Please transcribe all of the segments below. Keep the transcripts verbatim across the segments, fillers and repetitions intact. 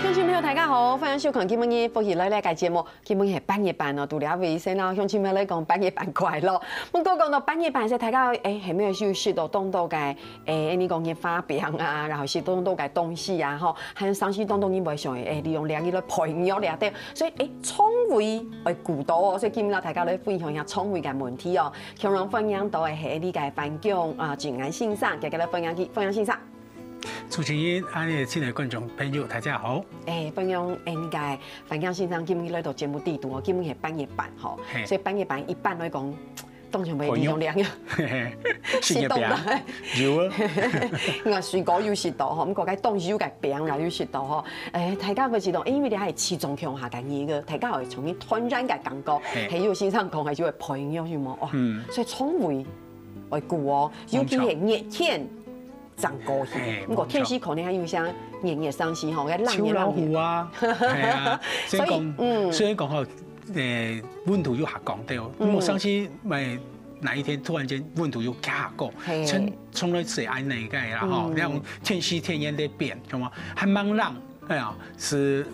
乡亲朋友，大家好，欢迎收看今晡日福氣來了个節目。今晡日係八月半哦，拄了尾聲哦，鄉亲朋友來講八月半快樂。毋過講到八月半，係大家誒，係毋係有食到當多个誒，你講个花餅啊，然後食當多个東西啊，吼，還有生理當中你會想誒，利用這日來培養這兜。所以誒，腸胃愛顧到哦，所以今日大家來分享一下腸胃个問題哦。共樣歡迎到个係你个范姜啊，景安先生，大家來歡迎佢，歡迎先生。 主持人，還有親愛的觀眾朋友，大家好。誒，歡迎誒，你个范姜先生今日來到節目裡肚哦，今日係八月半吼，嘿。所以八月半一般來講，當然會利用兩樣，嘿嘿，食東西，有啊。啊，水果有食到吼，毋過該當有个餅啦，有食到吼。誒，大家會知道，因為這係時節共下个日个，大家會從你團圓个感覺，嘿。還有先生講个就會培養，有無？哇，嗯。所以腸胃愛顧哦，尤其係熱天。 正過去。嘿，毋過天時可能還有一些炎炎上去吼，該冷秋老虎啊，係啊，所以講，所以講吼，誒，溫度又下降掉，嗯，因為上去買哪一天突然間溫度又下降，嘿，從從來係恁樣个啦吼，嗯，那種天時天然的變，什麼還蠻冷，哎呀，係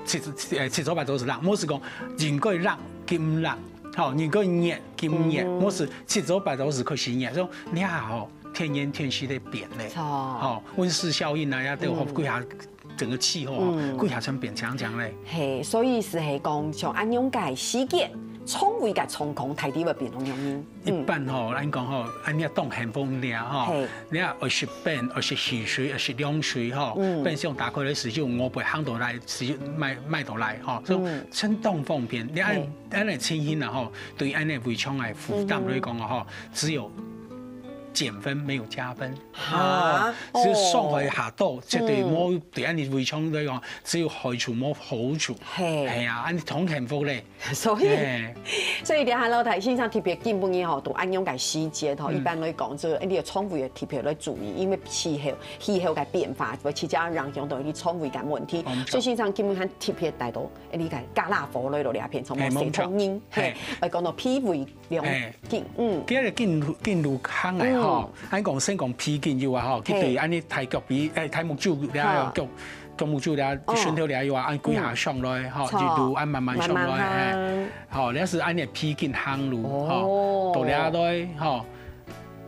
七七誒七早八早係冷，無係講人過冷，佢毋冷，吼，人過熱，佢毋熱，嗯，無係七早八早係開始熱，所以你看吼。 天然天時个變咧，吼，溫室效應啊，也都有幾下整個氣候吼，幾下全變強強咧。嘿，所以係係講像恁樣个時節，腸胃个狀況大體會變恁樣呢？一般吼，咱講吼，恁樣當幸福了吼，嘿，你看愛食冰，愛食汽水，愛食涼水吼，冰箱打開來時就外背行到來，時就買買到來吼，所以真當方便。你按按呢情形啊吼，對恁呢胃腸个負擔來講啊吼，只有 減分沒有加分。哈，哦，只有傷害下多，絕對無對恁呢胃腸來講，只有害處無好處。嘿，係啊，恁呢當幸福咧。所以，嘿，所以這下老弟先生特別建議吼，都恁樣个時節吼，一般來講，就你个腸胃特別來注意，因為氣候氣候个變化，會直接影響到你腸胃个問題。所以先生今日還特別帶到，你个加拉火來到這片，從我四通人，嘿，來講到脾胃 兩斤，嗯，今日緊緊路行來吼，恁講先講脾經有啊吼，佢對恁呢大腳髀，誒，大目睭了，腳腳目睭了，哦，順頭了有啊，恁幾下上來吼，一路恁慢慢上來，嘿，吼，這係恁呢脾經行路吼，到了來吼，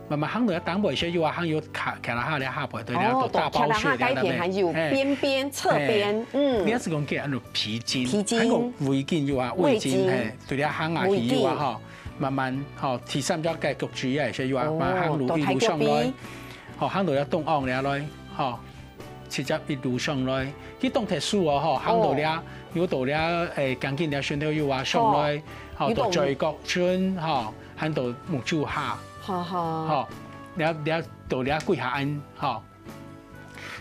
慢慢行到了頂背些有啊，行有卡卡拉哈了下背，對了，到大包穴了，該片還有邊邊側邊，嗯，你係講叫恁呢脾經，脾經，還有胃經有啊，胃經，嘿。 對了行啊去有啊吼，慢慢吼，第三隻个腳趾也係有啊，慢慢行路一路上來，吼，行到了中央了來，吼，直接一路上來，佢當特殊哦吼，行到了，有到了，誒，趕緊了順頭有啊上來，吼，到嘴角唇吼，行到目睭下，好好，吼，了了到了幾下恁吼。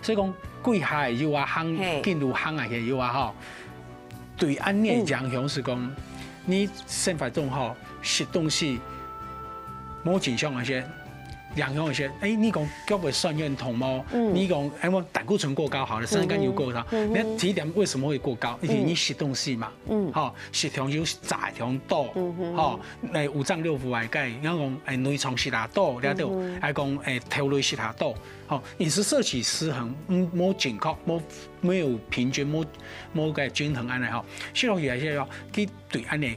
所以講，幾下个有啊，行，嘿，緊路行啊个有啊吼，對恁呢影響係講，你生活中吼，食東西無正常个時，影響个時，誒，你講腳會痠軟痛無？你講，誒，我膽固醇過高好了，三酸甘油過高，你看體檢為什麼會過高？因為你食東西嘛，吼，食糖油炸糖多，吼，誒，五臟六腑來个，然後講，誒，內臟食啊多，了就，還講，誒，豆類食啊多。 吼，飲食攝取失衡，嗯，無正確，無沒有平均，無無个均衡恁呢吼，食落去還係要佢對恁呢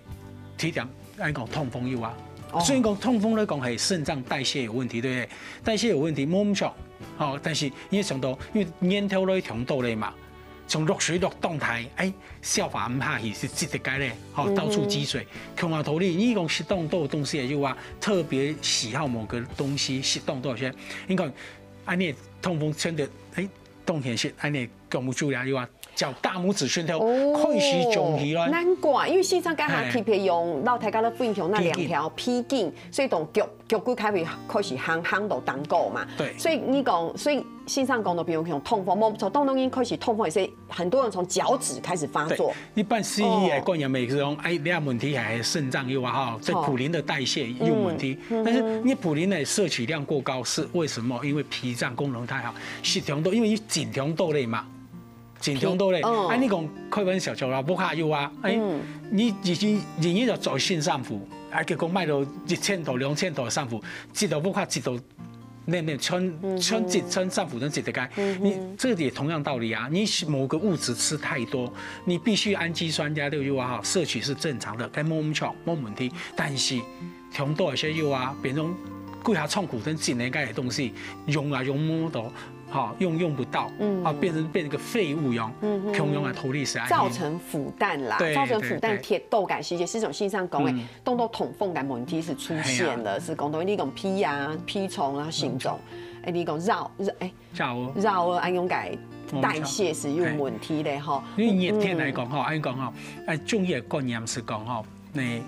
體檢，恁講痛風有啊。雖然講痛風來講係腎臟代謝有問題，對不對？代謝有問題，無毋著，吼，但是你想到，因為源頭來忒多咧嘛，從落水落當大，誒，消化毋下去係積得个咧，吼，到處積水。共下道理，你講食當多東西个有啊，特別喜好某個東西，食當多些，你講 恁呢痛風真的，誒，當現實，恁呢講毋出來，有啊，腳大拇指心頭開始腫起來。難怪，因為先生剛才特別用老大家都分享那兩條皮筋，所以從腳，腳骨開始，開始夯，夯到當高嘛。對。所以你講，所以先生講到，比如講痛風，無錯，當然一開始痛風也是很多人從腳趾開始發作。對，一般西醫的觀念也是講，哦。哎，你的問題還是腎臟有啊，哈，這普林的代謝有問題。哦。嗯。但是你普林的攝取量過高，是為什麼？因為脾臟功能太好，食傷多，因為你緊張多了嘛。 緊張到咧，嗯。哎，你講開玩笑，就話屋下有啊，哎，嗯。你已經，已經就做新衫褲，啊，結果買到一千多、兩千多的衫褲，一到屋下，一到那那穿，嗯哼。穿這穿衫褲能直得開，嗯哼。你這个也同樣道理啊，你是某個物質吃太多，你必須氨基酸加六U啊，攝取是正常的，該無錯，無問題，但是 忒多一些藥啊，變成歸下倉庫等進來个東西，用啊用無到，哈，用用不到，嗯。啊，變成變成个廢物樣，嗯哼。共樣个道理係恁樣。造成負擔啦，對，造成負擔，對，對。忒多个時節，係像先生講个，嗯。當多痛風个問題係出現了，係啊。係講到你講脾啊、脾臟啊、心臟，嗯。哎，你講腰，哎，腰啊。腰啊，恁樣个代謝係有問題个吼。因為熱天來講吼，嗯。恁樣講吼，哎，中醫个觀念係講吼，你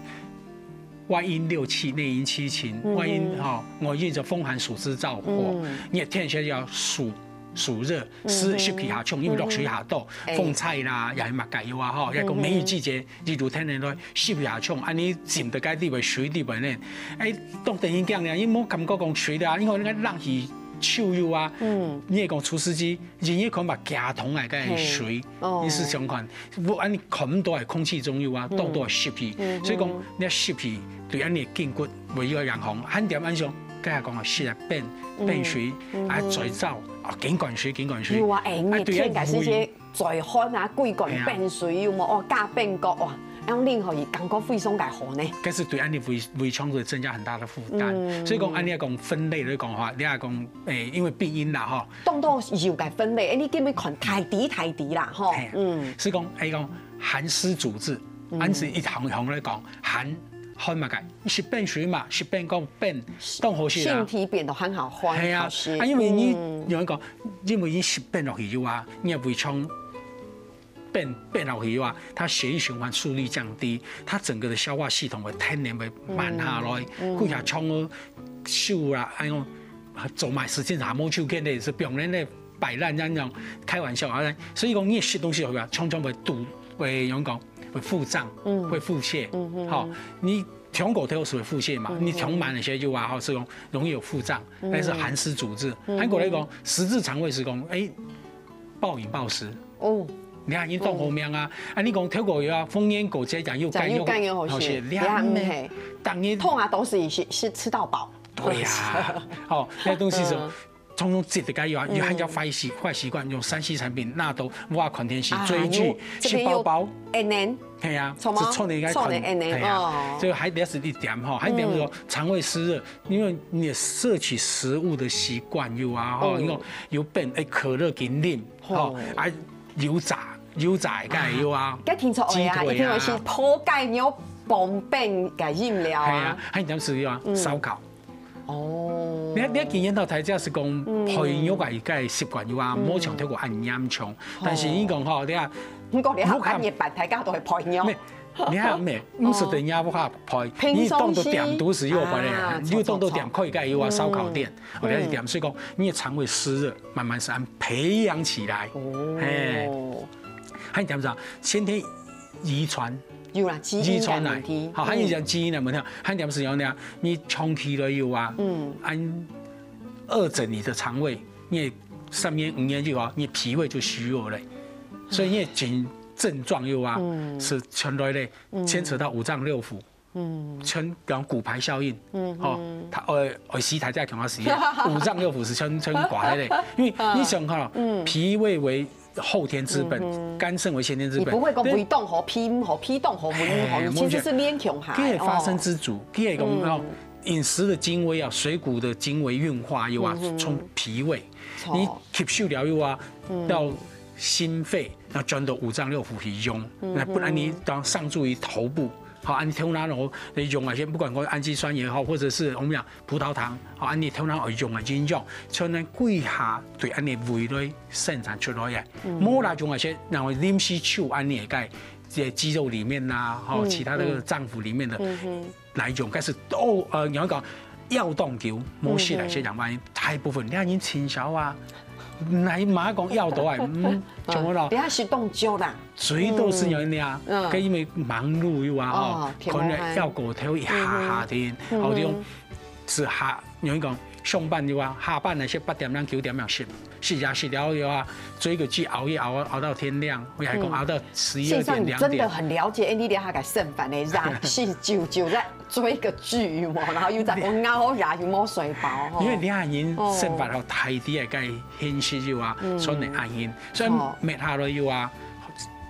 外陰六氣，內應七情。嗯哼。外陰吼，外陰就風寒暑濕燥火，嗯。熱天時要暑，暑熱，濕，嗯哼。濕氣較重，因為落水較多，嗯。哎。風搓啦，也係麼个有啊吼，也講梅雨季節，嗯哼。日頭天然來，濕氣較重，恁樣浸到該裡背水裡背呢，哎，當然驚了，因為無感覺講水啦，因為那个冷氣手有啊，嗯。你也講除濕機，人也可能把加通來个水，嘿。哦。你試想看， 毋，恁樣看毋到个空氣中有啊，嗯。當多个濕氣。嗯哼。所以講，你濕氣對恁樣个筋骨會有影響。還點恁樣，剛才講个，係啊，便，嗯。便水，嗯哼。啊，嘴燥，啊，緊灌水，緊灌水。有啊，哎，啊，你對啊，天氣時節，嘴乾啊，規罐便水，有無？哦，加便膏，哇，恁樣淋落去，感覺非常个好呢。但是對恁樣胃，胃腸會增加很大的負擔。嗯。所以講，恁樣講分類來講的話，你也講，哎，因為病因啦，吼， 當多有个分類，哎，你今日看大體大體啦，吼，嘿啊。嗯。係講，哎，講寒濕阻滯，嗯。恁樣一行行來講，寒，寒麼个？濕便水嘛，濕便膏便，當好勢啦。身體變到很好，很，係啊，好勢。啊，因為你，嗯。有一個，因為你濕便落去以後啊，你个胃腸 便，便落去啊，它血液循環速率降低，它整個的消化系統會天然會慢下來，嗯，嗯。歸下腸啊、手啊，哎喲，做麼个事情還無手健咧，係表面咧擺爛恁樣，開玩笑啊。所以講你食東西落去啊，常常會肚，會，仰講，會腹脹，嗯。會腹瀉。嗯，嗯，吼，嗯。你腸過頭係會腹瀉嘛，嗯，嗯。你腸滿个時候啊，吼，係講容易有腹脹，嗯。但是寒濕阻滯。嗯，嗯。還過來講，十字腸胃係講，哎， 暴飲暴食。哦。你看，已經當好命啊！嗯。啊，你講透過有啊，豐年過節講又乾又，講又乾又好食，好食，你看，你看，嗯，嘿。當然。痛啊，都是，是，是吃到飽。對呀，吼，該東西係，嗯。通通食得該有啊，嗯。有還有壞習，壞習慣，用三C產品，那都無法看電視、啊，追劇、又，這邊又吃飽飽。N N。係啊，什麼？就衝著該看，衝著N N，係啊，哦。所以還，這是一點吼，還有一點就是說，嗯。腸胃濕熱， 因為你攝取食物的習慣有啊，吼，嗯。你講有便，哎，可樂緊啉，吼，吼。啊，油炸，油炸个有啊，啊，該聽出來啊，雞腿啊。一定係補鈣、補便个飲料啊。係啊，還有一點係啊，嗯。燒烤。哦。你看，你看今年到大家係講，嗯。肥肉啊，佢个習慣有啊，嗯。無像透過恁嚴重。但是你講吼，你看，不過你看，無看，你辦大家都會肥肉。無 你看，毋係，毋係等下屋下肥，平常時，你當做店都係有肥个，啊，你有當做店可以蓋有啊，著，著，著。燒烤店，嗯。或者係店，所以講，你个腸胃濕熱慢慢係恁培養起來。哦。嘿。還有點啥？先天遺傳。有啦，基因个問題。遺傳來。好，還有一項基因个問題，嗯。還有點係講呢，你長期來有啊，嗯。恁餓著你的腸胃，你三年五年就啊，你脾胃就虛弱了，所以你的症，症狀又啊，嗯。係傳來咧。 嗯。牽扯到五臟六腑，嗯。像講骨牌效應，嗯哼。吼，佢，呃，呃，時代在講个時，五臟六腑係全，全掛起來。因為你想看哦，嗯。脾胃為後天之本，嗯哼。肝腎為先天之本。你不會講胃當好，脾毋好，脾當好，胃毋好，嘿，你其實是連共下的，佢會發生自主，哦。佢會講到，嗯。飲食的精微啊，水谷的精微運化又啊，嗯哼。從脾胃，著。你吸收了又啊，嗯。到心肺， 那轉到五臟六腑去用，嗯哼。那不然你當上注於頭部，好，恁頭那路用个，不管講氨基酸也好，或者是我們講葡萄糖，好，恁頭那路用个營養，全部歸下對恁个胃來生產出來个。無啦用个，然後臨時抽恁个个這肌肉裡面啦，好，其他的臟腑裡面的來用，但是都呃，你要講要當久，無食來些養分，大部分你看人清朝啊，來嘛講要多哎，嗯，怎麼了？等下是動作啦。水都是有那，嗯，因為忙碌又啊，哈，可能要過頭一下下天，好像是下，有一講上班又啊，下班那些八點鐘九點鐘食，食呀食了又啊，追个劇熬夜熬熬到天亮，我還講熬到十一二點两点。真的很了解，哎，你了解个生活呢，然后是久久在追个剧嘛，然后又在我熬夜又没睡饱哈。因為你看人生活吼，太低个个现实又啊，所以恁样，所以没下来又啊，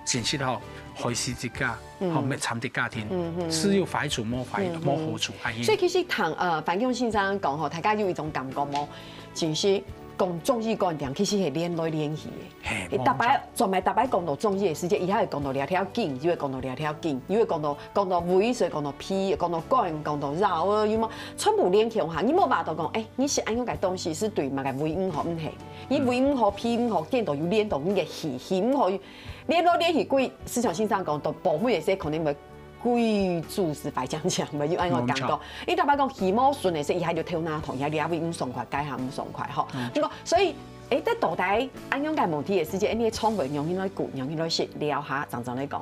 真是吼，害死自家。 吼，滅慘个家庭，只有壞處無壞，無好處，哎。所以其實聽呃范強先生講吼，大家有一種感覺無，就是講中醫觀點其實係連來連去个。嘿，你逐擺專門逐擺講到中醫个時節，伊還會講到這條筋，又會講到這條筋，又會講到講到胃，所以講到脾，講到肝，講到棗，有無？全部連起來，你無辦法講，哎，你食恁樣个東西係對麼个胃毋好，毋係？你胃毋好，脾毋好，顛倒又連到你个氣，氣毋好又 連來連去，歸，思想先生講，到部分个時可能會歸注是壞講講，會有恁樣感覺。你逐擺講氣無順个時，一下就頭那痛，一下這位毋爽快，該下毋爽快吼。不過，所以，誒，在到底恁樣个問題个時節，你个腸胃容易來顧，容易來食，聊下，正正來講。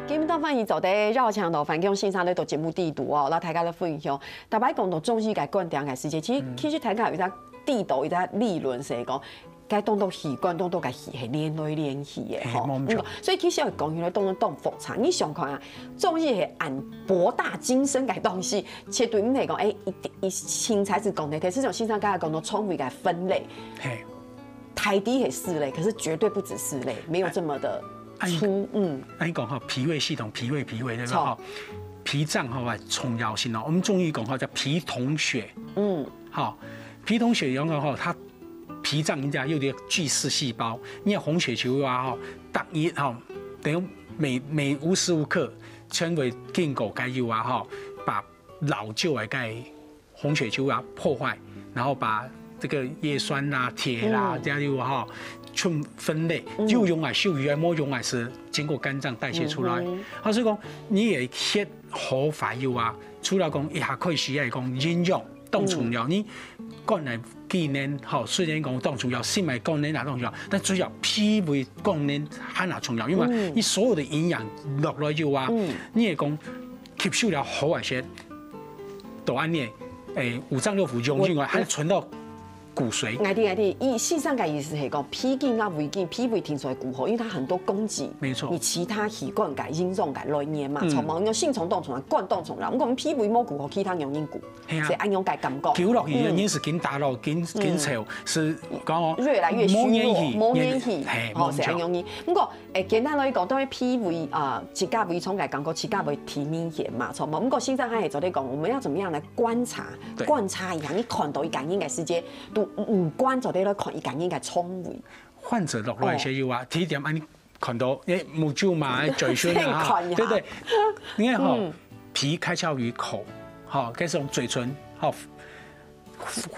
今日當歡迎做得邀請到范強先生來到節目裡肚哦，摎大家來分享。逐擺講到中醫个觀點个時節，其實其實大家有一隻底肚一隻理論係講，該當多器官，當多个氣係連來連去个吼。所以其實愛講起來，當當複雜。你想看啊，中醫係恁博大精深个東西，絕對毋係講誒一一清彩係講个，但係像先生剛才講到腸胃个分類， 大體係四類，可是絕對不止四類，沒有這麼的粗。嗯，恁講吼，脾胃系統，脾胃脾胃對吧？吼，脾臟吼啊重要性哦，我們中醫講吼叫脾同血。嗯，好，脾同血有講吼，它脾臟人家有點巨噬細胞，你看紅血球啊吼，逐日吼，等於每每無時無刻，全會經過該有啊吼，把老舊个該 紅血球啊破壞，然後把這個葉酸啦、鐵啦這樣又哈，全分類，有用个係有，無用个係經過肝臟代謝出來。啊，所以講你个血好壞又啊，除了講一下開始來講營養當重要，你肝个機能吼，雖然講當重要，心个功能也當重要，但主要脾胃功能還較重要，因為你所有个營養落來又啊，你會講 吸收了好个血，到恁樣，誒，五臟六腑用盡个，還存到骨髓。𠊎知𠊎知，意先生个意思係講，脾經啊、胃經，脾胃定著愛顧好，因為它很多供給，沒錯你其他器官个營養个來源嘛，從無用心臟當重要，肝當重要，毋過我們脾胃無顧好，其他用人顧，係啊所以恁樣个感覺。久落去，人係緊打落，緊緊潮，係講哦，越來越虛弱，無元氣，無元氣，嘿，吼，無係恁樣呢。毋過，誒，簡單來講，當然脾胃啊，自家胃腸个感覺，自家會體明顯嘛，著無？毋過先生還係做得講，我們要怎麼樣來觀察，對觀察一下，你看到一個人个時節，都五官做得來看一個人个腸胃。患者落來時有啊，第一點啊，你看到，誒，目珠嘛，嘴唇啊，先看一下對不對？你看吼，脾開竅於口，吼，該種嘴唇，吼，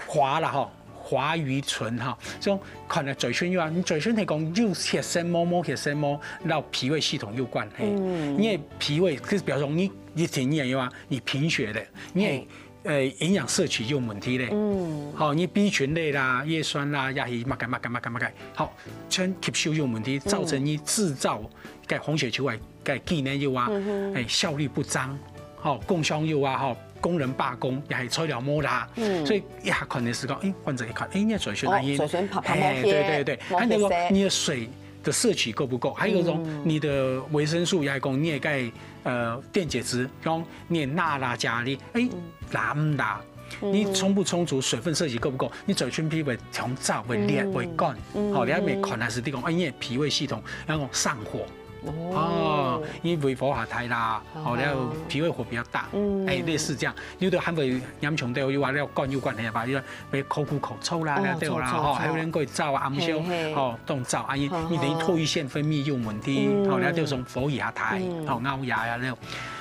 滑啦吼，滑於唇哈，這種看了嘴唇有啊，你嘴唇係講有血色毛，無血色毛，摎脾胃系統有關係。你个脾胃，就是比方說你一天你也有啊，你貧血的，你也嘿呃營養攝取有問題的，嗯，好，你B群類啦、葉酸啦，也係麼个麼个麼个麼个，好，全吸收有問題，造成你製造个紅血球个个機能有啊，哎，效率不彰，好，工商有啊，好，工人罷工，也係材料無啦，所以一下看的時候，哎，患者一看，哎，你个嘴唇哦那邊，嘴唇白白哎，無血對對對，無還有講血色你的水的攝取夠不夠？還有一種你的維生素，也係講你个个呃電解質，講你个鈉啦、鉀啦，哎，拉毋拉？你充不充足，水分攝取夠不夠？你嘴唇皮會紅燥、會裂、會乾，好，你還沒看還係你講，哎，你的脾胃系統，然後上火。哦，因為胃火較大啦，哦，然後脾胃火比較大，嗯，哎，類似這樣，有的還會嚴重到又啊，了肝有關係吧，又會口苦口臭啦，哦那對啦，臭臭吼，還有人會燥啊，暗燒，嘿嘿吼，凍燥，啊，你你等於唾液腺分泌有問題，吼，然後就從火也大，吼，熬夜呀，那種。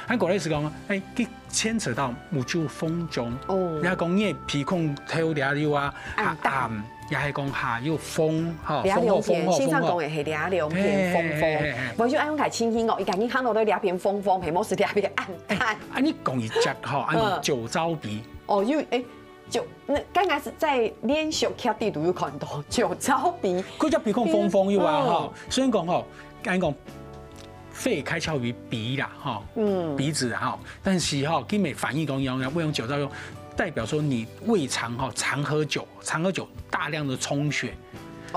還過來是講，哎，去牽扯到目睭紅腫，哦，人家講你的鼻孔透了又啊，暗淡。 也係講下有風，吼，涼涼天，風雨風雨先生講的係涼涼天，風風。我就愛用較清醒哦，伊趕緊看到都涼片風風，係無是涼片暗淡。啊，你講一隻吼，啊，用酒糟鼻。哦，又哎，就那剛開始在連續劇裡都有看到酒糟鼻。佢隻鼻孔風風有啊，吼，雖然講吼，講講肺開竅於鼻啦，吼，嗯，鼻子哈，但是哈，佢乜反應講用用用酒糟用，代表說你胃腸哈常喝酒，常喝酒大量的充血，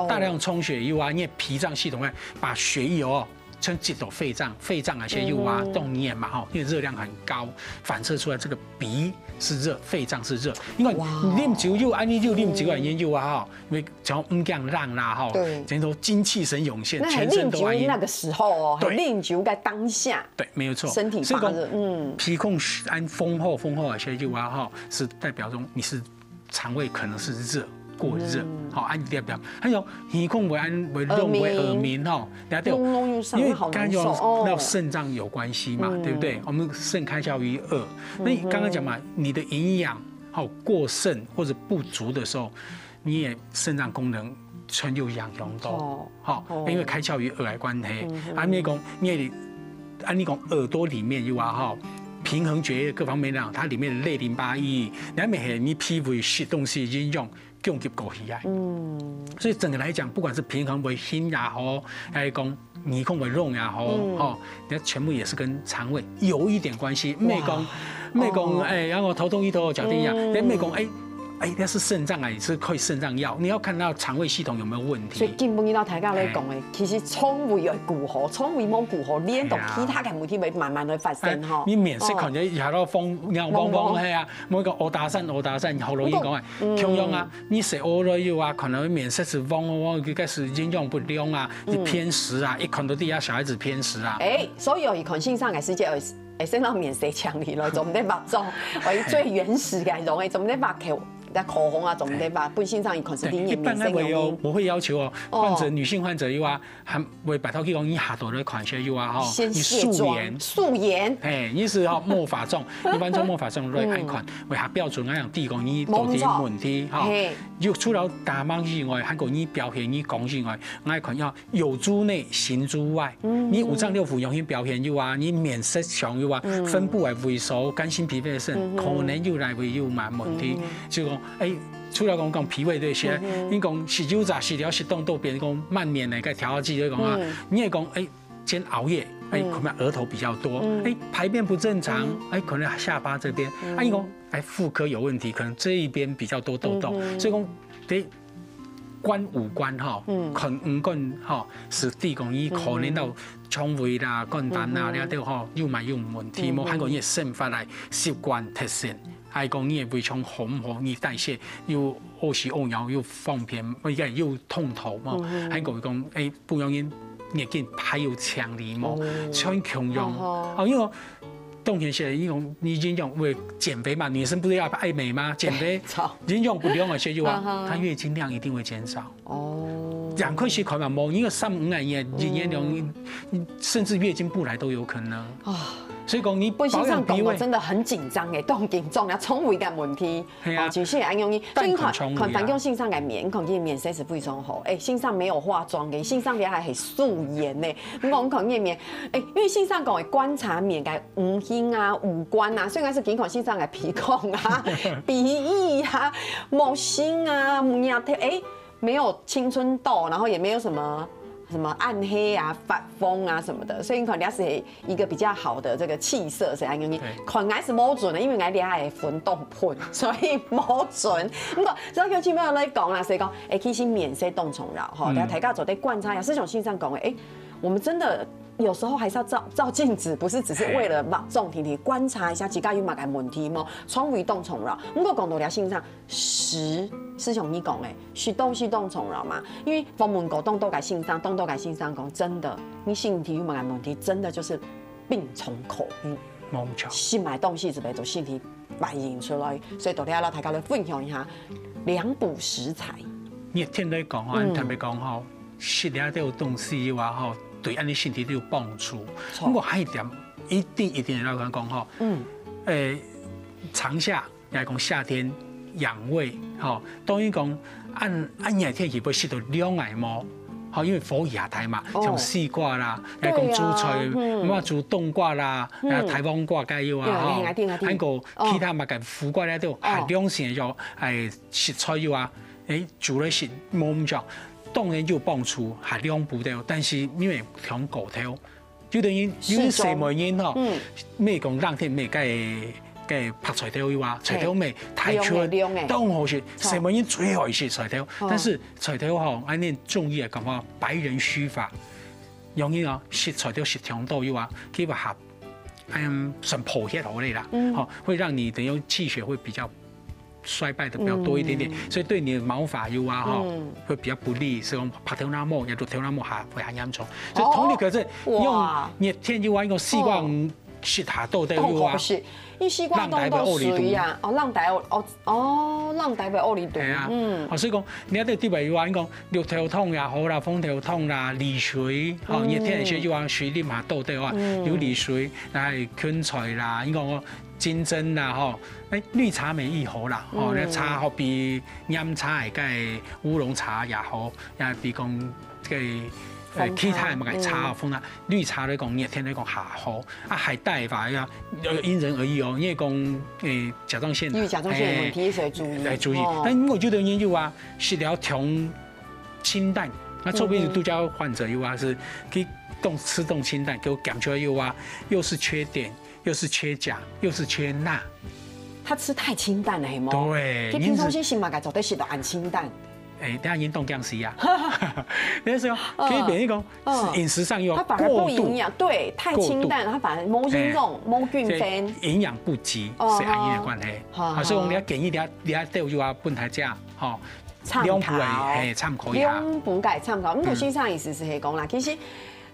大量充血以後啊，你的脾臟系統會把血液哦，全擠到肺臟，肺臟那些又啊，动液嘛哈，因為熱量很高，反射出來這個鼻是熱，肺臟是熱，因為你啉酒又安尼又啉酒啊，也又啊哈，因為只要唔驚冷啦哈，對全都精氣神涌现，那全身都安逸。那个时候哦，对啉酒在当下，对，没有错。身体所以讲发热，嗯，脾孔安风火风火的时候啊哈，是代表说你是肠胃可能是热过热，好，安代表还有鼻孔会安会弄会耳鸣哈，了解？弄弄又上因为好刚刚讲难受哦那肾脏有关系嘛，对不对？我们肾开窍于耳，那你刚刚讲嘛，你的营养好过剩或者不足的时候，你也肾脏功能全就影响到，哦好，因为开窍于耳的关系，啊，你讲你也，啊，你讲耳朵里面有啊哈，平衡血液各方面呢，它里面的类淋巴液，然后每天你脾胃食东西营养供给过去啊，嗯，所以整个来讲，不管是平衡为心也好，还是讲耳孔为弄也好，哈，那全部也是跟肠胃有一点关系，没讲。没讲，哎，然后头痛医头，脚痛医脚，也没讲，哎，哎，那是肾脏啊，也是靠肾脏药，你要看到肠胃系统有没有问题。所以根本到大家来讲诶，其实肠胃要顾好，肠胃冇顾好，连到其他个问题会慢慢会发生哈。你面色看起来也到风，你看汪汪黑啊，某一个乌打散乌打散，喉咙一讲啊，同样啊，你食屙了以后啊，可能面色是汪汪汪，一开始营养不良啊，你偏食啊，一看到底下小孩子偏食啊。哎，所以哦，一看先生个时节，哎，先生面色青里了，做毋得化妆，哎，最原始个容易，做毋得化口，那口红啊，做毋得化，本身上一看是你面色个一般来讲哦，我会要求哦，患者女性患者又啊，还会拜托去讲你下头的款式又啊哈，先你卸妆，素颜。素颜，哎，你是哈没化妆，一般做没化妆来看看，为啥标准那样地讲你到底问题哈？嘿，就除了打扮以外，还有你表现你讲以外，我看要有诸内行诸外。你五脏六腑有些表现有啊，你面色上有啊，分布的位所，肝心脾肺肾，可能又来会有嘛问题。就讲，哎，除了讲讲脾胃这些，你讲食酒炸食了食当多，别人讲慢面的，该调剂就讲啊，你也讲，哎。先熬夜，哎，可能额头比较多，哎，排便不正常，哎，可能下巴这边，啊，你讲，哎，妇科有问题，可能这一边比较多痘痘，所以讲，得观五官哈，看五官哈，是提供你可能到肠胃啦、肝胆啦，了对吼，有嘛有问题，无还有你的生活来习惯特性，还讲你的胃肠好唔好，你代谢又屙屎屙尿又方便，而且又通透嘛，还讲讲，哎，不容易。 眼睛还有强力嘛，像共样。哦，因为当然是因为你营养为减肥嘛，女生不是要爱美吗？减肥，营养不良的时候啊，她月经量一定会减少。哦，两块钱看嘛，某一个三五个月，营养量甚至月经不来都有可能。啊，所以讲你本身上讲保养脾胃，真的很紧张哎，当紧张，要肠胃个问题。 系啊哦，就是安容易，所以你看，但看肠胃啊看反向性上个面，你看见面色是非常好，哎，性上没有化妆的，性上你还很素颜呢。你讲看见面，哎，因为性上讲的观察面个五官啊、五官啊，所以应该是看性上个鼻孔啊、鼻翼啊、目线啊、额头，哎，没有青春痘，然后也没有什么什么暗黑啊、发疯啊什么的，所以你看你是一个比较好的这个气色，是安容易。看来是冇准的，因为我哋还粉冻喷，所以冇准。不过，只要有前面来讲啦，所以讲，哎，其实面色当重要哈，大家大家做得观察一下，就像先生讲的，哎，我们真的有時候還是要照，照鏡子，不是只是為了目腫定定觀察一下自家有麼个問題無，腸胃當重要。毋過講到這先生，食，就像你講个，食東西當重要嘛。因為訪問過當多个先生，當多个先生講，真的，你身體有麼个問題，真的就是病從口入。無錯。食麼个東西係毋係就身體反映出來？所以到這摎大家來分享一下涼補食材。熱天來講吼，嗯。特別講吼，食這兜東西以外吼，對𫣆俚身體都有幫助。著。毋過還有一點，一定一定要講吼，嗯。誒，長夏 也講夏天養胃，吼，當然講恁，恁熱天氣會食到涼个無？吼，因為火氣也大嘛，哦。像西瓜啦，對啊，也講煮菜，嗯。麼煮冬瓜啦，嗯。啊，大黃瓜該有啊，對，吼，對，對，對。還有其他麼个苦瓜啦，都哦。還涼性个，哎，食材有啊，哎，煮來食，無毋著，當然有幫助，還涼補个，但是因為忒過頭， 有兜人，有兜細妹人吼，適中。嗯。乜講冷天乜該，該白菜頭有啊，菜頭乜，嘿。大出，涼个，涼个。當好食，著。細妹人最好食菜頭。哦。但是菜頭吼，恁樣中醫來講吼，白人虛法，容易哦，食菜頭食忒多有啊，佢會合，嗯，算補血好个啦，嗯。吼，會讓你等於氣血會比較 衰敗的比較多一點點，嗯。所以對你的毛髮有啊，吼，嗯。會比較不利，所以講白頭那毛，也就頭那毛還會還嚴重。所以同理可證，哦。哇。用熱天有啊，用西瓜，哦。食下肚的有啊。當好食，因為西瓜當多水啊，哦，冷帶會屙，哦，冷帶會屙裡肚，係啊，嗯。哦，所以講，你看對對白有啊，你講，綠豆湯也好啦，紅豆湯啦，利水，吼，嗯。熱天个時候有啊，水啉下肚的啊，嗯。有利水，來芹菜啦，你講 金針啦，吼，哎，綠茶乜已好啦，吼，嗯。該茶好比菸茶个、該烏龍茶也好，也比講該，呃，紅茶，其他个麼个茶，嗯。紅茶、綠茶來講，熱天來講還好。啊，還帶法呀，呃，因人而異哦。因為講，誒，甲狀腺啊，因為甲狀腺有問題，哎，所以注意。來注意。哦。但我覺得研究啊，食了忒清淡，那周邊有嗯哼。度假患者有啊，是可以動，吃動清淡，給我感覺有啊，又是缺碘， 又是缺鉀，又是缺鈉。他吃太清淡了，係無？對，佢平常時食麼个做得食到恁清淡？哎，等下已經凍僵屍啊。你是說，嗯。可以等於講，嗯。是飲食上又要他反而不營養，過度。對，太清淡，過度。他反而無營養，哎。無均衡。所以營養不足，哦。是恁樣个關係。好，啊，所以講你愛建議你愛，你愛都有啊，分大家，吼，參考。兩步來，嘿，參考一下。兩步來參考。毋過先生意思係講啦，嗯。其實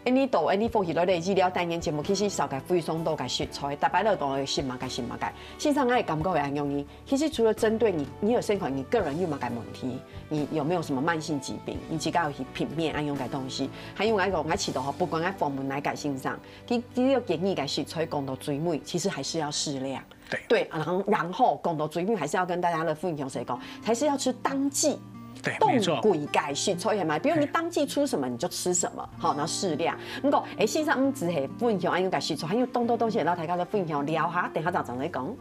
𫣆俚到𫣆俚福氣來了，醫療單元節目，其實紹介非常多个食材，逐擺都講食麼个食麼个。先生，𠊎感覺會恁樣呢，其實除了針對你，你有身體你個人有麼个問題，你有沒有什麼慢性疾病，你自家有去平面恁樣个東西，還有𠊎講，𠊎試著吼，不管𠊎訪問哪个先生，佢，佢有建議个食材講到最尾，其實還是要適量。 對。對，然後，然後講到最尾，還是要跟大家來分享，係講，還是要吃當季，對，沒錯。當季个食材，係嘛？比如你當季出什麼，你就吃什麼，好，然後適量。毋過，誒，先生，毋只係分享恁樣个食材，還有當多東西，然後大家來分享，聊哈，等下再轉來講。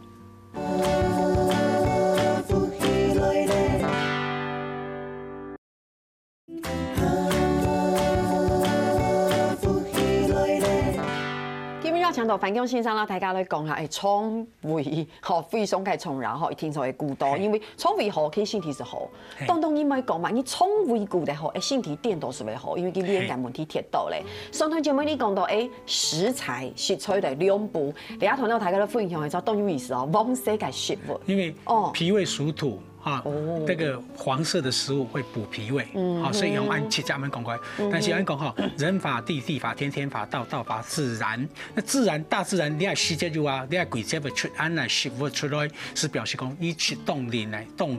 今晡日邀請到范強先生啦，大家來講下，誒，腸胃吼，非常个重要吼，一定就會顧到，嘿。因為腸胃好，其實身體係好。嘿。當當你莫講嘛，你腸胃顧得好，誒，身體顛倒係會好，因為佢連帶問題跌倒咧。嘿。上段節目你講到，誒，食材、食材來兩步，這下同大家來分享一下，當有意思哦，黃色个食物。因為哦。脾胃屬土， 哈，哦。這個黃色的食物會補脾胃，嗯，好，所以用恁直接恁講過來。嗯。但是恁講哈，人法地，地法天，天法道，道法自然。那自然，大自然，你愛時節有啊，你愛季節會出恁來食物出來，是表示講你食當令个、當，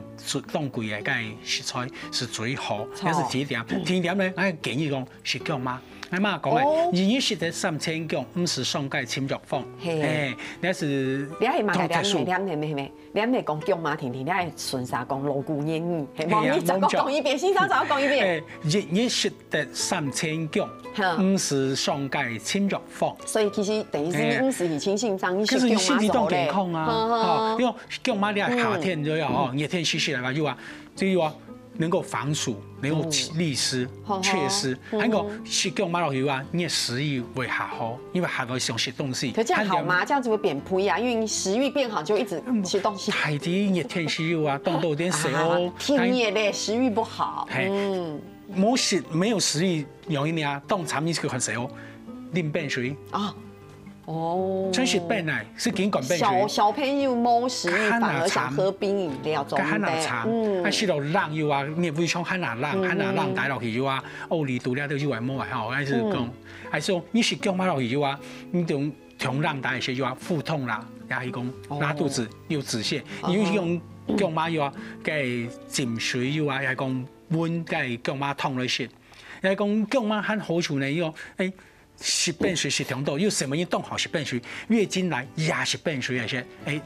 當季个該食材是最好。著。這是第一點。第二點呢，𠊎建議講食薑嫲。𠊎嫲講个，哦。一日食得三千薑，毋使上街尋藥方。嘿。嘿，這是這係麼个特殊。兩點，兩點，兩點。 你毋係講薑嫲定定，你愛順續講老古言語，係無？嘿啊，你再過講一遍，先生再過講一遍。誒，一日食得三千薑，哈。毋使上街尋藥方。所以其實等於係，嘿。你毋使去尋先生，你食薑嫲就好咧。可是你身體當健康啊，哈哈。吼，因為薑嫲你看夏天就要吼，嗯。熱天時時來嘛，有啊，就有啊，能夠防暑，能夠祛，嗯。利濕、哈哈。祛濕。嗯。還有食薑嫲落去啊，你个食慾會較好。 因為還會想食東西。可這樣好嗎？它兩這樣子會變肥啊，因為你食慾變好就一直吃東西。嗯，大抵熱天時有啊，凍到有點瘦哦。啊，天熱咧，食慾不好。嘿。嗯。無食，沒有食慾，容易啊，當長一個很瘦哦。啉冰水。啊，哦，全食冰呢，係緊管冰水。小小朋友無食欲，反而想喝冰飲料，該還較慘，嗯，啊，食到冷又啊，你胃腸還較冷，還較冷，帶落去又啊，哦，你肚裡肚又會無吼，還係講，還係講你食薑嫲落去又啊，你就 中冷帶个時候啊，腹痛啦，也係講拉肚子、流止瀉，又係用薑嫲藥啊，該浸水藥啊，也係講搵該薑嫲湯來食，也係講薑嫲還好處呢，又，欸，食冰水食當多，又什麼人當好食冰水，月經來也食冰水个時，欸，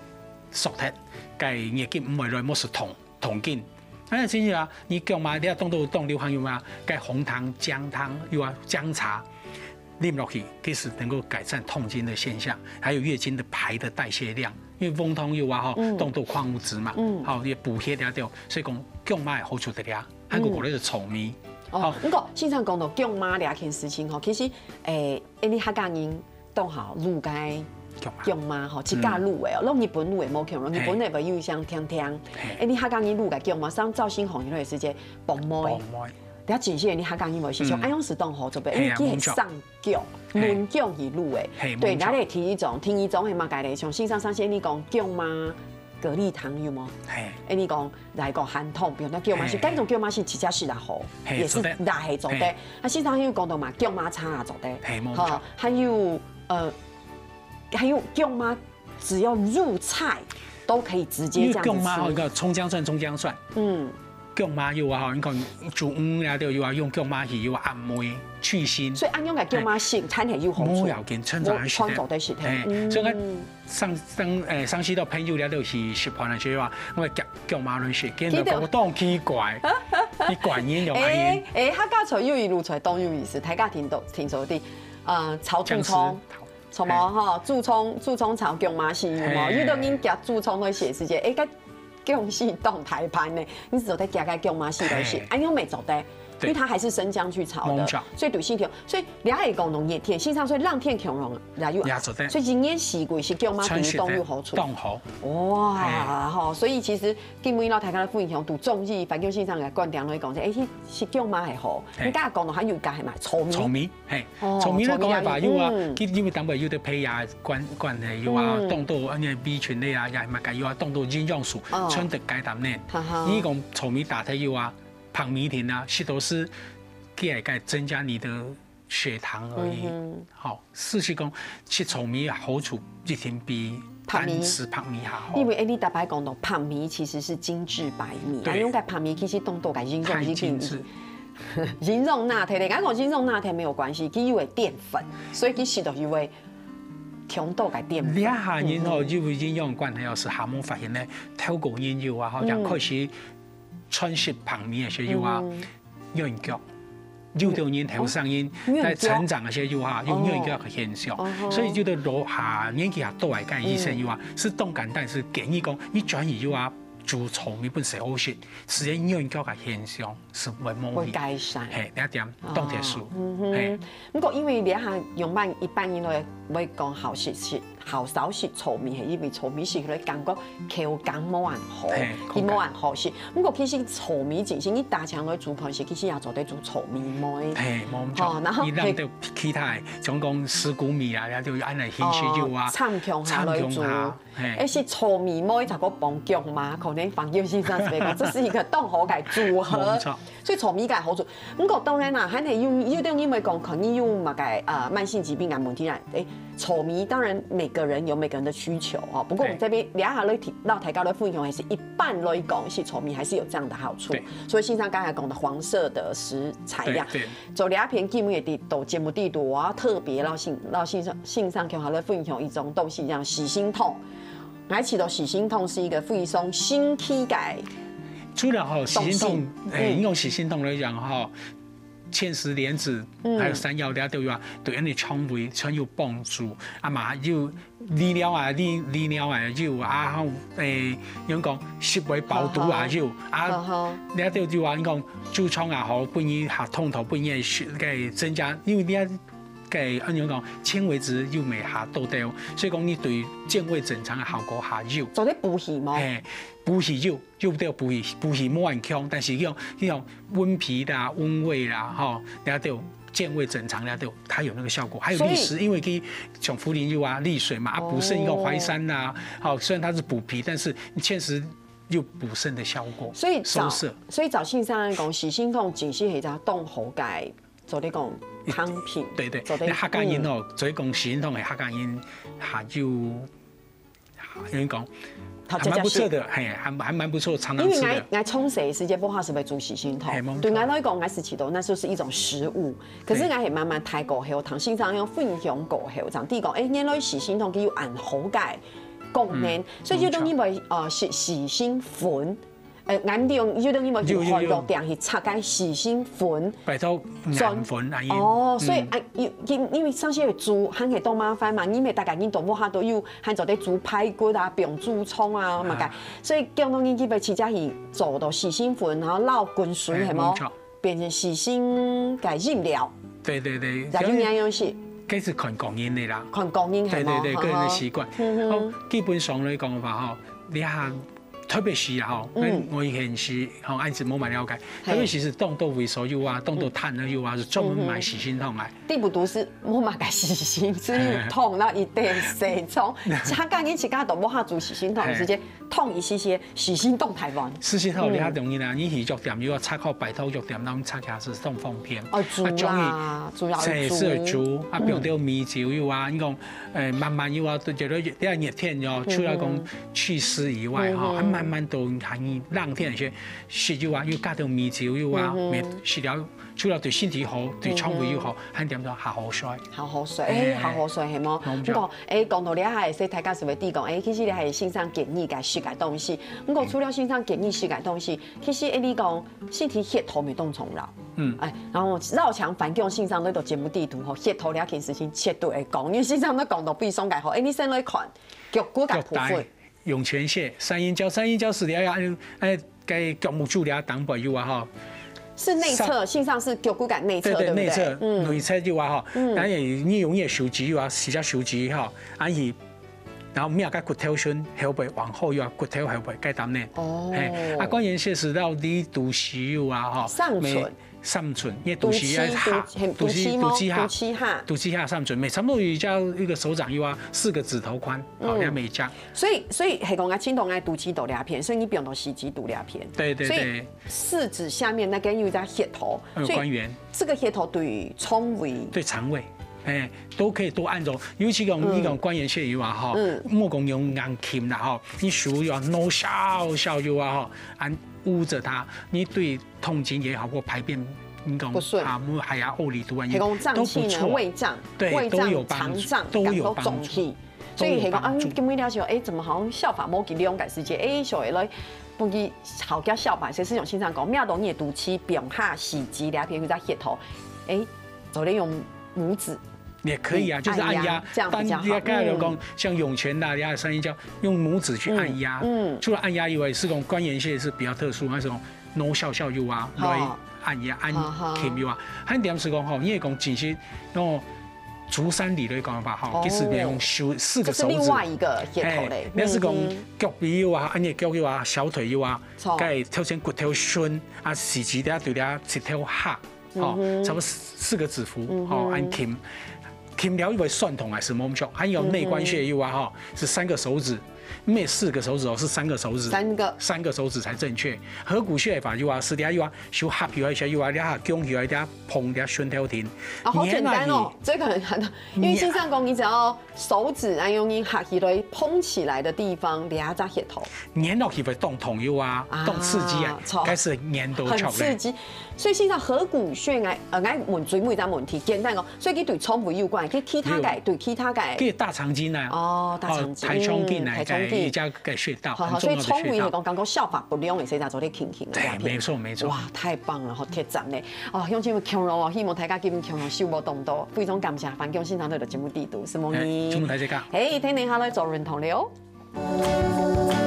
縮忒，該月經毋會來，無係痛。 痛經。啊，真係啊，你薑嫲，你愛當多當流行用啊，該紅糖、薑糖又啊，薑茶，啉落去，其實能夠改善痛經的現象，還有月經的排的代謝量，因為紅糖又啊，吼，當多礦物質嘛，吼，也補血了掉，所以講薑嫲个好處在這，還有過來个糙米，哦，毋過先生講到薑嫲這件事情吼，其實，欸，因為客家人 當好滷个薑嫲吼，自家滷个哦，摎日本滷个無共樣，日本个會有一項甜甜，欸，你客家人滷个薑嫲，像朝晨紅一類時節，爆梅，爆梅，了真係你客家人會係像，哎，用是當好做个，因為佢係生薑，嫩薑去滷个，對，那咧第一種，第二種係麼个咧？像先生上次你講薑嫲 蛤蜊湯有無？係，欸，你講來講鹹湯，比如講薑嫲絲，該種薑嫲絲直接食也好，係，也係做得，也係做得。係，啊，先生有講到嘛，薑嫲茶也做得，係，無錯。還有呃，還有薑嫲，只要入菜都可以直接這樣子吃。因為薑嫲吼，一個蔥薑蒜，蔥薑蒜，嗯，薑嫲有啊，吼，你看煮魚啊，都有啊，用薑嫲絲有啊，按摩去腥。所以恁樣个薑嫲絲，餐係有好處，無要緊，趁早食，無穿走得食，係，所以講 上上誒上次到朋友了都去食飯个時候啊，我夾薑嫲卵食，見到講當奇怪，你怪人用阿英。誒誒，客家菜有一路菜當有意思，大家聽到聽說的，呃，炒豬腸，什麼哈，豬腸豬腸炒薑嫲絲有無？有的人夾豬腸會寫時間，誒，該薑絲當大盤呢，你只有在夾該薑嫲絲來食，哎，又沒做得。 因為它還是生薑去炒的，所以對身體，所以你還講農業田，事實上所以冷天薑蓉也有，也做得，所以一年四季食薑嫲對身體都有好處。當好。哇，吼，所以其實今晡日摎大家分享，對中醫環境性上來觀點來講，誒，食薑嫲還好，你剛才講到還有一個還蠻糙米，糙米，嘿，糙米來講个話，有啊，佢因為當中有个胚芽關關係，有啊，當多恁樣B群類啊，也係乜个有啊，當多營養素，穿得該當呢。你講糙米打忒有啊。 白米定啊，食多係佢會該增加你的血糖而已。好，事實講，食糙米好處一定比單食白米較好。因為誒，你大概講到白米其實是精緻白米，對，啊，用該白米其實當多个營養，太精緻，營養拿忒咧。人家講營養拿忒沒有關係，佢有个澱粉，所以佢食到有个強度个澱粉。這下人吼，因為營養關係，有時還無發現呢，透過研究啊，好像開始 全食白米个時候啊，軟腳。有兜人後生人在成長个時候啊，有軟腳个現象，所以就係老下年紀較大个醫生有啊，係當簡單，係建議講，你轉去有啊，煮糙米本身好食，自然軟腳个現象係會無去，會改善。嘿，這點當特殊，嘿。 毋過因為這下樣般一般人來會講好食食，好少食糙米，係因為糙米食起來感覺口感無恁好，佢無恁好食。毋過其實糙米真係你打成來煮飯食，其實也做得煮糙米糜。嘿，無錯。哦，然後你讓到其他个，像講十穀米啊，也就按呢形式就啊，參詳下來煮。參詳下，嘿。誒，食糙米糜，再過放薑嫲，可能黃先生係講，這是一個當好个組合。無錯。 所以糙米个好處。毋過當然啦，還係有有兜人會講，可能有麼个呃慢性疾病啊問題啦。誒，糙米當然每個人有每個人的需求哦。不過我們這邊這下來提，摎大家來分享，還是一般來講，食糙米還是有這樣的好處。所以先生剛才講的黃色的食材呀，做這篇節目也得到節目地圖，我要特別摎先摎先生先生共下來分享一種東西，叫四神湯。 𠊎試著四神湯係一個非常新奇个。除了吼，四神湯，誒，用四神湯來講吼，芡實蓮子，還有山藥這兜有啊，對恁樣腸胃全有幫助。啊嘛有利尿啊，利利尿啊有啊，吼，誒，用講食會飽肚啊有啊，這兜有啊，你講痔瘡也好，分你下痛頭，分你个增加，因為你 个，恁樣講，纖維質又無下到兜，所以講你對健胃整腸个效果下有。做得補氣無？嘿，補氣有，有兜補氣，補氣無恁強，但是用用溫脾啦、溫胃啦，吼，了就健胃整腸那都它有那个效果，还有利湿，所以因为可以从茯苓油啊利水嘛，啊补肾一个淮山呐，好，虽然它是补脾，但是确实有补肾的效果，所以照，收摄。所以照先生来讲，四神汤真是一只当好个，做得讲汤品，对对，做得，那客家人哦，所以讲四神汤的客家人，还有，有人讲，还蛮不错的，嘿，还还蛮不错，常常吃的。因为我我从小个时节，不好是会煮四神汤，嘿，没错。对我来讲，我是觉得那就是一种食物，可是我也慢慢大过后，听先生样分享过后，这样知讲，哎，原来四神汤佢有恁好个功能，所以就等于为呃四四神粉。呃，俺用就等于为有有有，韩国店去拆个四神粉，拜托，专粉啊，哦，所以啊，因因因为上些煮还系当麻烦嘛，你每大概你都无法度有，还做得煮排骨啊，不用煮葱啊，嘛个，所以叫到你基本起家去做到四神粉，然后捞滚水，系冇？没错。变成四神个饮料。对对对，也就那样是。这是看个人的啦。看个人，对对对，个人的习惯。哦，基本上来讲个话吼，你看，特别是啊吼，嗯，我以前是吼，俺是冇蛮了解，特别是是当多胃所有啊，当多痰了有啊，是专门买四神汤来。并不都是我买个四神，是痛到一点水冲，他刚刚起家都无法煮四神汤，直接痛一些些，四神冻台湾。四神汤你较容易啦，你去药店又要插靠白头药店，那么插起来是冻方便。哦，煮啦，主要是煮，啊，不用掉米酒又啊，你讲，呃，慢慢又啊，都觉得这样热天哟，除了讲祛湿以外哈，还慢慢都还你冷天一些，食又啊，又加点米酒又啊，没食了。 除了对身体好，对肠胃又好，还点到好好睡。好好睡，哎，好好睡，系无？不过，哎，讲到这下，所以大家是会知讲，哎，其实你还有先生建议个食个东西。不过除了先生建议食个东西，其实哎，你讲身体血糖也当重要。嗯，哎，然后绕墙反共先生那个节目地图吼，血糖这件事情绝对会讲，因为先生都讲到悲伤个吼，哎，你先来看，脚骨个部分。 涌泉穴、三阴交，三阴交是了呀，哎，该脚目注了当白有啊哈。是内侧，事实上是脚骨个内侧，对对，对不对？内侧，嗯，内侧有啊哈。嗯，然后你用你的手指有啊，四只手指哈，然后，然后摸个骨头顺，后背往后有啊，骨头后背该当呢。哦，嘿，啊，关元穴是到你肚脐有啊哈，上唇。 三寸，因为肚脐要下，肚脐肚脐下，肚脐下三寸，每差不多一家一个手掌有啊，四个指头宽，好，两每家。所以所以系讲啊，青铜爱肚脐肚两片，所以你不用到四指肚两片。对对对，所以四指下面那根有一条血头，所以关元，这个血头对肠胃，对肠胃，哎，都可以多按揉。尤其讲你讲关元穴有啊哈，嗯，莫讲用硬撳啦哈，你手要挪小小有啊哈，按。 捂着它，你对痛经也好，或排便，你讲不顺啊，还有屙痢肚啊，系讲胀气呢，都不错，胃胀，对，胃胀、都有帮助，肠胀，都有帮助，感到胀气。所以系讲，啊，今日了想，哎，怎么好像效法某个两个世界，哎，小孩来，不给好叫效法，所以是用先生讲，没有东西肚脐，不用下洗机，两片有在血头，哎，昨天用拇指。 也可以啊，就是按压，但你刚才有讲，像涌泉啦，压三阴交，用拇指去按压。嗯，除了按压以外，是讲关元穴是比较特殊，那种挪笑笑有啊，来按压、按撳有啊。还有点是讲吼，你也讲紧些，那种足三里的讲法哈，其实你用手四个手指，这是另外一个穴头嘞。那是讲脚背有啊，按你脚有啊，小腿有啊，该头前骨头伸啊，四肢底下对底下膝头下。 哦，差不多四四个指腹，哦，按撳，撳了又会酸痛还是冇错，还有内关穴又啊，哈，是三个手指，没四个手指哦，是三个手指，三个三个手指才正确。合谷穴法又啊，是底下又啊，手合起来一下又啊，底下弓起来底下碰底下胸头停，啊，好简单哦，这个很很，因为先生讲你只要 手指啊，用你合起来捧起来的地方，两只穴头。捏落去会动痛有啊，动刺激啊，开始黏到很刺激。所以现在合谷穴，哎，呃，哎，问最尾一个问题，简单哦。所以佢对肠胃有关，佢其他个，对其他个，佢大肠经啊，哦，大肠经，哦，大肠经啊，嗯，大肠经，一家个穴道，好好，很重要的穴道。所以肠胃系统刚刚消化不良的，现在做得轻轻的。对，没错没错。哇，太棒了，好贴赞呢。哦，用这么形容哦，希望大家今天形容收获当多，非常感谢，反共先生对的节目地图，是梦怡。哎，祝福大家。哎，天天好来做运动了哦。